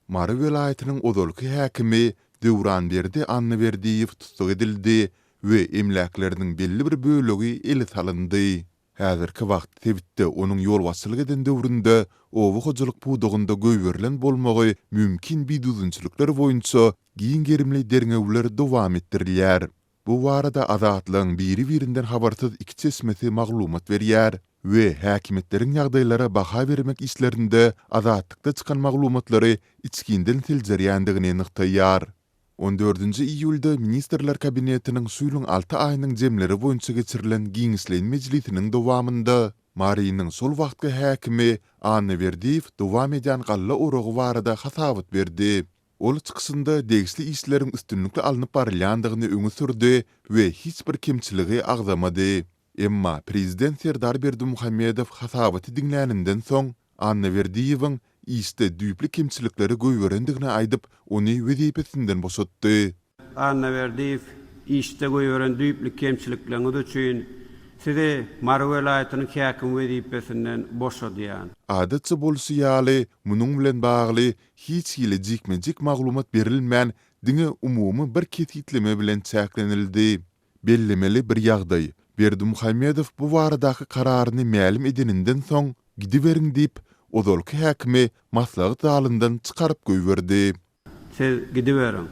Mary welaýatynyň ozalky häkimi Döwranberdi Annaberdiýew tussag edildi we emläkleriniň belli bir bölegi ele salyndy. Häzirki wagt sebitde onuň ýolbaşçylyk eden döwründe oba hojalyk pudagynda goýberilen bolmagy mümkin bidüzgünçilikler boýunça giň gerimli derňewler dowam etdirilýär. Bu barada Azatlygyň biri-birinden habarsyz iki çeşmesi maglumat berýär we häkimiýetleriň ýagdaýlara baha bermek işlerinde Azatlykda çykan maglumatlary içginden seljerýändigini nygtaýar. On dördünji iýulda Ministrler Kabinetiniň şu ýylyň alty aýynyň jemleri boýunça geçirilen giňişleýin mejlisiniň dowamynda Marynyň şol wagtky häkimi Anna Berdiýew dowam edýän galla oragy barada hasabat berdi. Ol çykyşynda degişli işleriň üstünlikli alnyp barylýandygyny öňe sürdi we hiç bir kemçiligi agzamady. Emma prezident Serdar Berdimuhamedow hasabaty diňläninden soň, Annaberdiýewiň işde düýpli kemçilikleri goýberendigini aýdyp, ony wezipesinden boşatdy. Annaberdiýew, işde goýberen düýpli kemçilikleriňiz üçin Sizi Mary welaýatynyň häkimi wezipesinden boşadýan. Adatça bolşy ýaly, munuň bilen bagly hiç hili jikme-jik maglumat berilmän, diňe umumy bir kesgitleme bilen çäklenildi. Bellemeli bir ýagdaý, Berdimuhamedow bu baradaky kararyny mälim edeninden soň, gidiberiň diýip, ozalky häkimi maslahat zalyndan çykaryp goýberdi. Siz gidiberiň.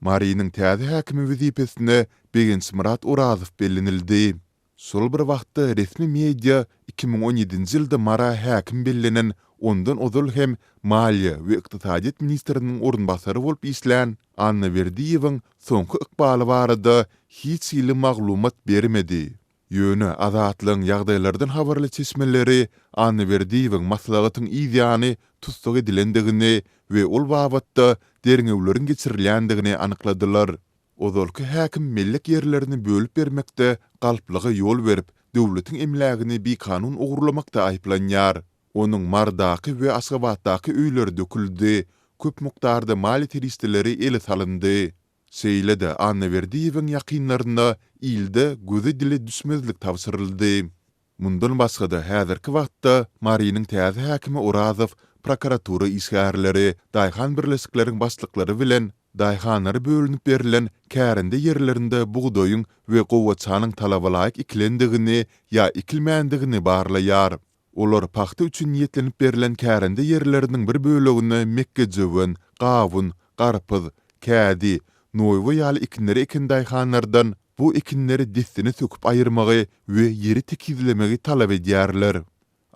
Marynyň täze häkimi wezipesine Begençmyrat Orazow bellenildi. Şol bir wagtda resmi media 2017-nji ýylda Mara häkim bellenen, ondan ozal hem maliýe we ykdysadyýet ministriniň orunbasary bolup işlän Annaberdiýewiň soňky ykbaly barada hiç hili maglumat bermedi. Ýöne Azatlygyň ýagdaýlardan habarly çeşmeleri Annaberdiýewiň maslahatyň yz ýany tussag edilendigini we ol babatda derňewleriň geçirilýändigini anykladylar. Ozalky häkim mellek ýerlerini bölüp bermekde galplyga ýol berip, döwletiň emlägini bikanun ogurlamakda aýyplanýar. Onuň Marydaky we Aşgabatdaky öýleri döküldi, köp mukdarda maliýe serişdeleri ele salyndy. Şeýle-de Annaberdiýewiň ýakynlaryna ilde göze-dile düşmezlik tabşyryldy. Mundan başga-da, häzirki wagtda Marynyň täze häkimi Orazow prokuratura işgärleri, daýhan birleşikleriň başlyklary bilen daýhanlara bölünip berlen kärende ýerlerinde bugdaýyň we gowaçanyň talabalaýyk ekilendigini ýa ekilmändigini barlaýar. Olar pagta üçin niýetlenip berlen kärende ýerleriniň bir bölegine mekgejöwen, gawun, garpyz, kädi, noýba ýaly ekinleri eken daýhanlardan bu ekinleri dessine söküp aýyrmagy we ýeri tekizlemegi talap edýärler.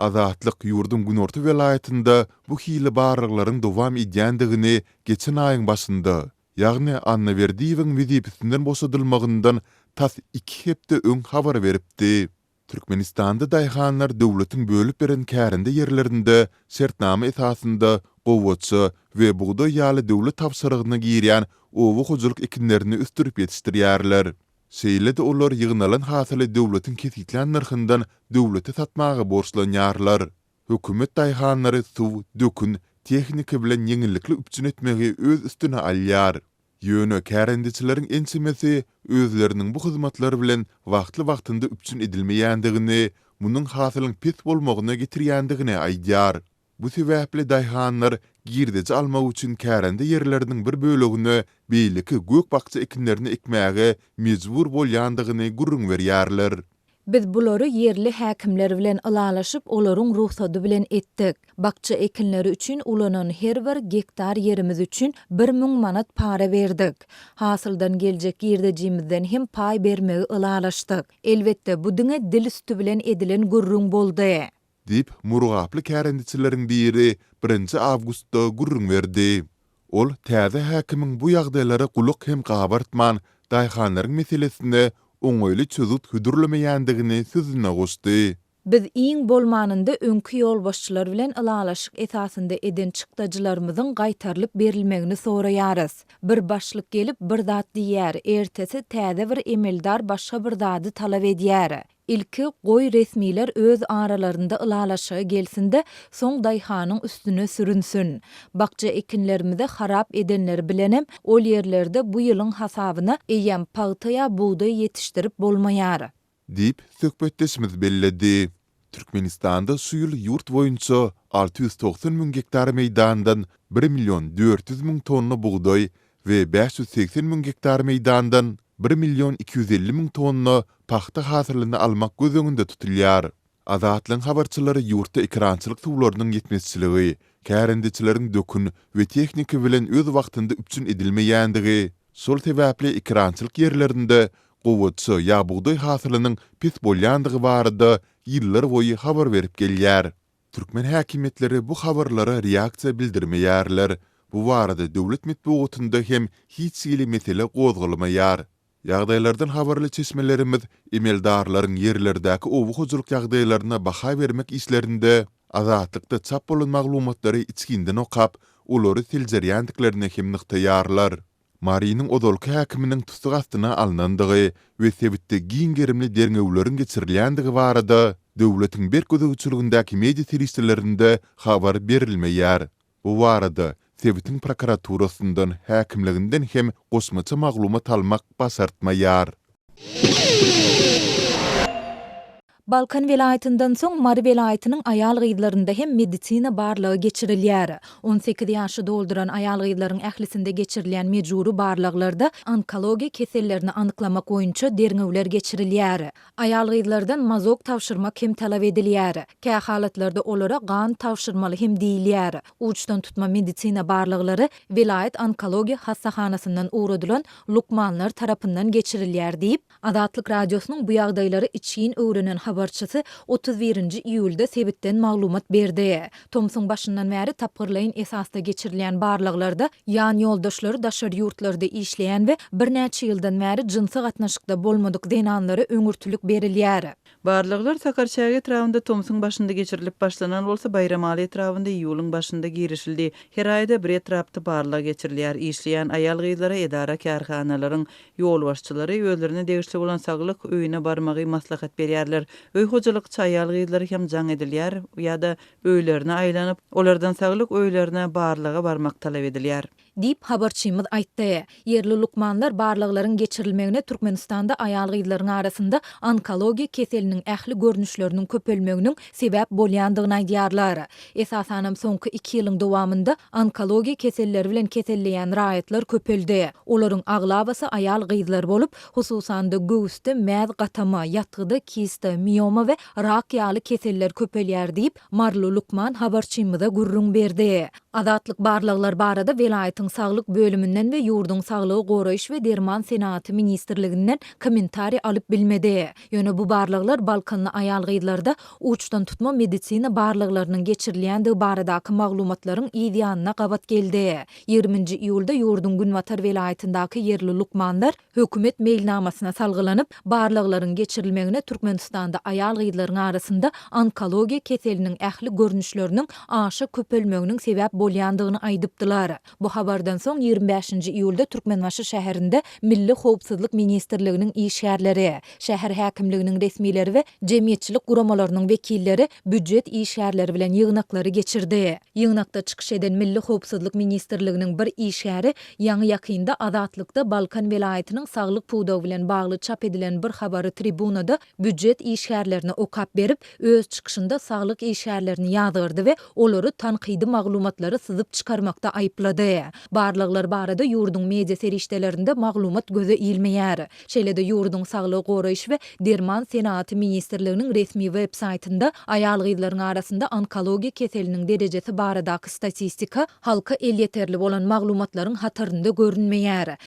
Azatlyk ýurduň günorta welaýatynda bu hili barlaglaryň dowam edýändigini geçen aýyň başynda, ýagny Annaberdiýewiň wezipesinden boşadylmagyndan tas iki hepde öň habar beripdi. Türkmenistanda daýhanlar döwletiň bölüp beren kärende ýerlerinde şertnama esasynda gowaça we bugdaý ýaly döwlet tabşyrygyna girýän oba hojalyk ekinlerini ösdürip ýetişdirýärler. Şeýle-de olar ýygnalan hasyly döwletiň kesgitlän nyrhyndan döwlete satmaga borçlanýarlar. Hökümet daýhanlary suw, dökün, tehnika bilen ýeňillikli üpjün etmegi öz üstüne alýar. Ýöne kärendeçileriň ençemesi özleriniň bu hyzmatlar bilen wagtly-wagtynda üpjün edilmeýändigini, munuň hasylyň pes bolmagyna getirýändigini aýdýar. Bu sebäpli daýhanlar girdeji almak üçin kärende ýerleriniň bir bölegine beýleki gök-bakja ekinlerini ekmäge mejbur bolýandygyny gürrüň berýärler. Biz bulary ýerli häkimler bilen ylalaşyp, olaryň rugsady bilen etdik. Bakja ekinleri üçin ulanan her bir gektar ýerimiz üçin 1000 manat para berdik. Hasyldan geljek girdejimizden hem paý bermegi ylalaşdyk. Elbetde, bu diňe dil üsti bilen edilen gürrüň boldy. Diýip, murgaply kärendeçileriň biri birinji awgustda gürrüň berdi. Ol täze häkimiň bu ýagdaýlara gulak hem gabartman, daýhanlaryň meselesine oňaýly çözgüt hödürlemeýändigini sözüne goşdy. Biz iň bolmanynda öňki ýolbaşçylar bilen ylalaşyk esasynda eden çykdajylarymyzyň gaýtarylyp berilmegini soraýarys. Bir başlyk gelip bir zat diýýär, ertesi täze bir emeldar başga bir zady talap edýär. Ilki, goý, resmiler öz aralarynda ylalaşyga gelsin-de, soň daýhanyň üstüne sürünsin. Bakja ekinlerimizi harap edenleri bilenem, ol ýerlerde bu ýylyň hasabyna eýýäm pagta ýa bugdaý ýetişdirip bolmaýar. Diýip, söhbetdeşimiz belledi. Türkmenistanda şu ýyl ýurt boýunça 690 müň gektar meýdandan bir million 400 müň tonna bugdaý we 580 müň gektar meýdandan bir million 250 müň tonna pagta hasylyny almak göz öňünde tutulýar. Azatlygyň habarçylary ýurtda ekerançylyk suwlarynyň ýetmezçiligi, kärendeçileriň dökün we tehnika bilen öz wagtynda üpjün edilmeýändigi, şol sebäpli ekerançylyk ýerlerinde gowaça ýa bugdaý hasylynyň pes bolýandygy barada ýyllarboýy habar berip gelýär. Türkmen häkimiýetleri bu habarlara reaksiýa bildirmeýärler, bu barada döwlet metbugatynda hem hiç hili mesele gozgalmaýar. Ýagdaýlardan habarly çeşmelerimiz emeldarlaryň ýerlerdäki oba hojalyk ýagdaýlaryna baha bermek işlerinde Azatlykda çap bolan maglumatlary içginden okap, olary seljerýändiklerini hem nygtaýarlar. Marynyň ozalky häkiminiň tussag astyna alnandygy we sebitde giň gerimli derňewleriň geçirilýändigi barada döwletiň berk gözegçiligindäki media serişdelerinde habar berilmeýär. Bu barada sebitiň prokuraturasyndan, häkimliginden hem goşmaça maglumat almak başartmaýar. Balkan welaýatyndan soň Mary welaýatynyň aýal-gyzlarynda hem medisina barlagy geçirilýär. 18 ýaşy dolduran aýal-gyzlaryň ählisinde geçirilýän mejbury barlaglarda onkologiýa kesellerini anyklamak boýunça derňewler geçirilýär. Aýal-gyzlardan mazok tabşyrmak hem talap edilýär. Kähalatlarda olara gan tabşyrmaly hem diýilýär. Uçdan tutma medisina barlaglary welaýat onkologiýa hassahanasyndan ugradylan lukmanlar tarapyndan geçirilýär diýip, Azatlyk Radiosynyň bu ýagdaýlary içgin öwrenen habarçysy 31-nji iýulda sebitden maglumat berdi. Tomsuň başyndan bäri tapgyrlaýyn esasda geçirilýän barlaglarda ýan ýoldaşlary daşary ýurtlarda işleýän we birnäçe ýyldan bäri jynsy gatnaşykda bolmadyk zenanlara öňürtilik berilýär. Barlaglar Sakarçäge etrabynda tomsuň başynda geçirilip başlanan bolsa, Baýramaly etrabynda iýulyň başynda girişildi. Her aýda bir etrapda barlag geçirilýär. Işleýän aýal-gyzlara edara-kärhanalaryň ýolbaşçylary özlerine degişli bolan saglyk öýüne barmagy maslahat berýärler. Öý hojalykçy aýal-gyzlara hem jaň edilýär ýa-da öýlerine aýlanyp, olardan saglyk öýlerine barlaga barmak talap edilýär. Diýip, habarçymyz aýtdy. Ýerli lukmanlar barlaglaryň geçirilmegine Türkmenistanda aýal-gyzlaryň arasynda onkologiýa keseliniň ähli görnüşleriniň köpelmeginiň sebäp bolýandygyny aýdýarlar. Esasanam soňky iki ýylyň dowamynda onkologiýa keselleri bilen keselleýän raýatlar köpeldi. Olaryň aglabasy aýal-gyzlar bolup, hususan-da göwüsde mäz gatama, ýatgyda kista, mioma we rak ýaly keseller köpelýär diýip, maryly lukman habarçymyza gürrüň berdi. Azatlyk barlaglar barada welaýatyň saglyk bölüminden we ýurduň Saglygy goraýyş we derman senagaty ministrliginden kommentariý alyp bilmedi. Ýöne bu barlaglar balkanly aýal-gyzlarda uçdan tutma medisina barlaglarynyň geçirilýändigi baradaky maglumatlaryň yz ýanyna gabat geldi. Ýigriminji iýulda ýurduň günbatar welaýatyndaky ýerli lukmanlar hökümet meýilnamasyna salgylanyp, barlaglaryň geçirilmegine Türkmenistanda aýal-gyzlaryň arasynda onkologiýa keseliniň ähli görnüşleriniň aşa köpelmeginiň sebäp bolýandygyny aýdypdylar. Bu habardan soň, 25-nji iýulda Türkmenbaşy şäherinde Milli howpsuzlyk ministrliginiň işgärleri, şäher häkimliginiň resmileri we jemgyýetçilik guramalarynyň wekilleri býujet işgärleri bilen ýygnaklary geçirdi. Ýygnakda çykyş eden Milli howpsuzlyk ministrliginiň bir işgäri ýaňy-ýakynda Azatlykda Balkan welaýatynyň saglyk pudagy bilen bagly çap edilen bir habary tribunada býujet işgärlerine okap berip, öz çykyşynda saglyk işgärlerini ýazgardy we olary tankydy maglumatlary syzyp çykarmakda aýyplady. Barlaglar barada ýurduň media serişdelerinde maglumat göze ilmeýär. Şeýle-de ýurduň Saglygy goraýyş we derman senagaty ministrliginiň resmi web saýtynda aýal-gyzlaryň arasynda onkologiýa keseliniň derejesi baradaky statistika halka elýeterli bolan maglumatlaryň hatarynda görünmeýär.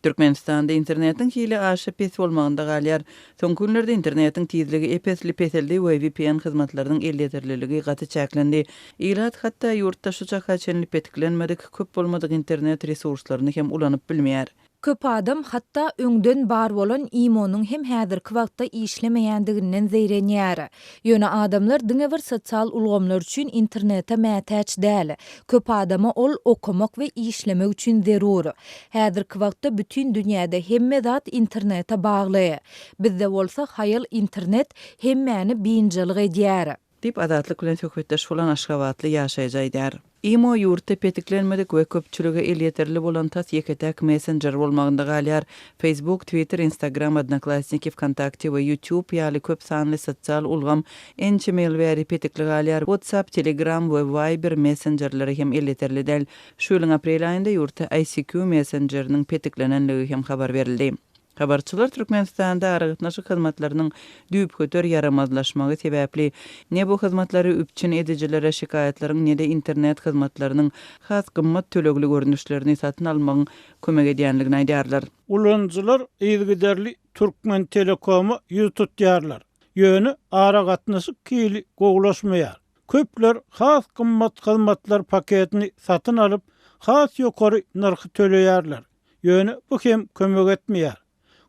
Türkmenistanda internetiň hili aşa pes bolmagynda galýar. Soňky günlerde internetiň tizligi ep-esli peseldi we vpn hyzmatlarynyň elýeterliligi gaty çäklendi. Ilat hatda ýurtda şu çaka çenli petiklenmedik, köp bolmadyk internet resurslaryny hem ulanyp bilmeýär. Köp adam hatda öňden bar bolan imo-nyň hem häzirki wagtda işlemeýändiginden zeýrenýär. Ýöne adamlar diňe bir sosial ulgamlar üçin internete mätäç däl. Köp adama ol okamak we işlemek üçin zerur. Häzirki wagtda bütin dünýäde hemme zat internete bagly. Bizde bolsa haýal internet hemmäni biynjalyk edýär. Diýip, Azatlyk bilen söhbetdeş bolan aşgabatly ýaşaýjy aýdýar. Imo ýurtda petiklenmedik we köpçülige elýeterli bolan tas ýeke-täk messenjer bolmagynda galýar. Facebook, Twitter, Instagram, Odnoklassniki, Wkontakte we YouTube ýaly köp sanly sosial ulgam ençeme ýyl bäri petikli galýar. WhatsApp, Telegram we Viber messenjerleri hem elýeterli däl. Şu ýylyň aprel aýynda ýurtda ICQ messenjeriniň petiklenenligi hem habar berildi. Habarçylar Türkmenistanda aragatnaşyk hyzmatlarynyň düýpgöter ýaramazlaşmagy sebäpli, ne bu hyzmatlary üpjün edijilere şikaýatlaryň ne-de internet hyzmatlarynyň has gymmat tölegli görnüşlerini satyn almagyň kömek edýänligini aýdýarlar. Ulanyjylar yzygiderli Türkmentelekoma ýüz tutýarlar. Ýöne aragatnaşyk hili gowulaşmaýar. Köpler has gymmat hyzmatlar paketini satyn alyp, has ýokary nyrhy töleýärler. Ýöne bu hem kömek etmeýär.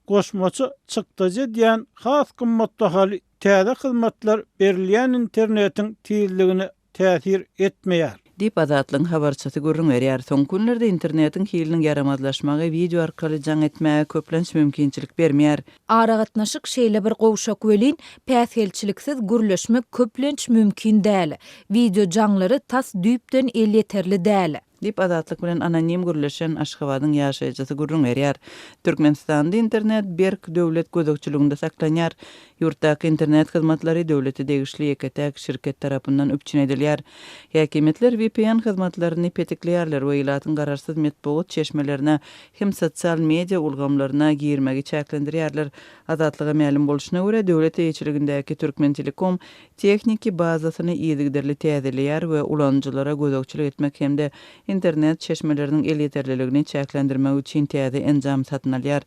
Goşmaça çykdajy edýän has gymmatbahaly täze hyzmatlar berilýän internetiň tizligine täsir etmeýär. Diýip, Azatlygyň habarçysy gürrüň berýär. Soňky günlerde internetiň hiliniň ýaramazlaşmagy wideo arkaly jaň etmäge köplenç mümkinçilik bermeýär. Aragatnaşyk şeýle bir gowşak welin, päsgelçiliksiz gürleşmek köplenç mümkin däl. Wideo jaňlary tas düýpden elýeterli däl. Diýip, Azatlyk bilen anonim gürleşen Aşgabadyň ýaşaýjysy gürrüň berýär. Türkmenistanda internet berk döwlet gözegçiliginde saklanýar. Ýurtdaky internet hyzmatlary döwlete degişli ýeke-täk şirket tarapyndan üpjün edilýär. Häkimiýetler vpn hyzmatlaryny petikleýärler we ilatyň garaşsyz metbugat çeşmelerine hem sosial media ulgamlaryna girmegi çäklendirýärler. Azatlyga mälim bolşuna görä, döwlet eýeçiligindäki Türkmentelekom tehniki bazasyny yzygiderli täzeleýär we ulanyjylara gözegçilik etmek hem-de internet çeşmeleriniň elýeterliligini çäklendirmek üçin täze enjam satyn alýar.